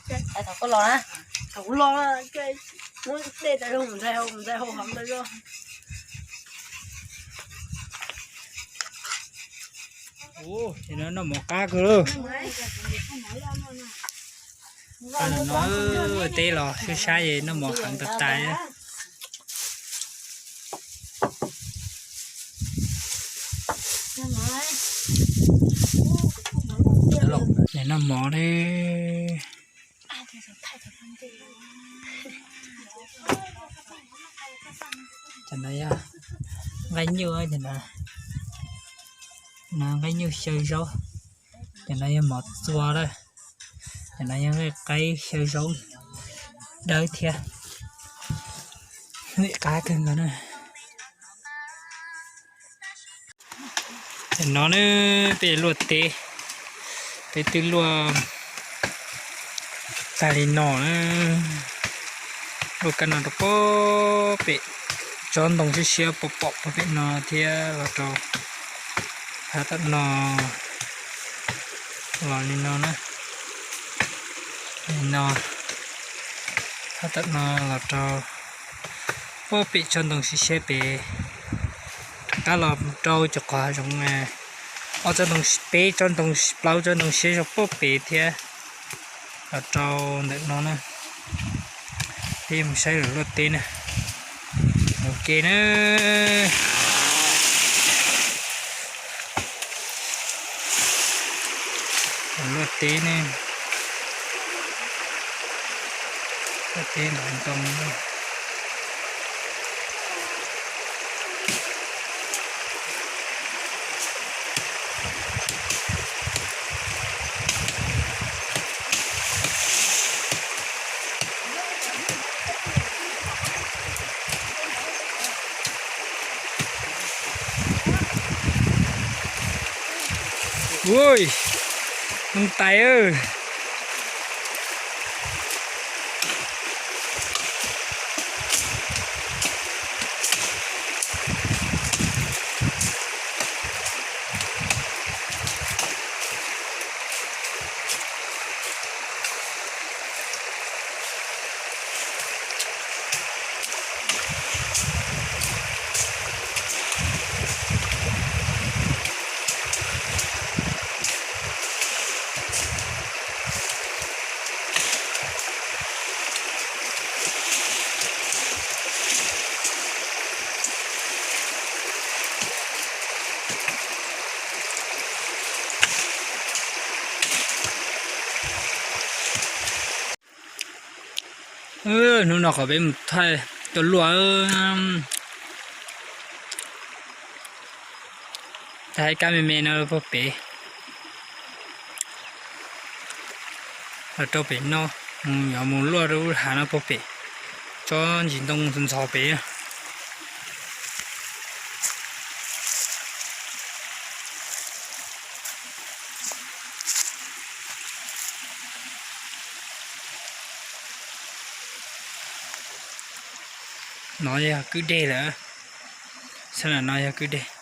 Thaum koj los na, thaum kuv los, muab dej tas zoo ntxais hau ntxais hau hov ntawd. Ua, noj mov qab kawg lauj. Qab no no, teb los sab sab es noj mov heev tas tas. Noj mov li. Cov no yog nqaij nyuj, no nqaij nyuj xyaw zaub. Cov no yog mov txua lawm. Cov no yog nqaij qaib xyaw zaub dawb thiab. Qab kawg nkaus na. Tam no ne, peb luaj teb, peb twb luaj tag li no na. Luaj kab no rau pem, tsob ntoo siab siab pom pom pem no thiab los rau hab tam no, los li no na. Li no, hab tam no los rau pem tsob ntoo siab siab pem, rov qab los rau cov qhov zoov, ob tsob ntoo, peb tsob ntoo, plaub tsob ntoo siab zoo pem thiab. Los rau ntawm no na, peb mus saib lawv luaj teb na. Ok na. Luaj teb ne, luaj teb ntov ntoo. Ui, ntoo tais. Hnub no qhov peb mus thaij cov luaj, thaij kab me me no puag pem, los rau pem no, mus yuav mus luaj rau lub hav no puag pem, tsob ntsis ntoo ntxhov ntxhov pem. No yog kwj deg lawm, xab na no yog kwj deg.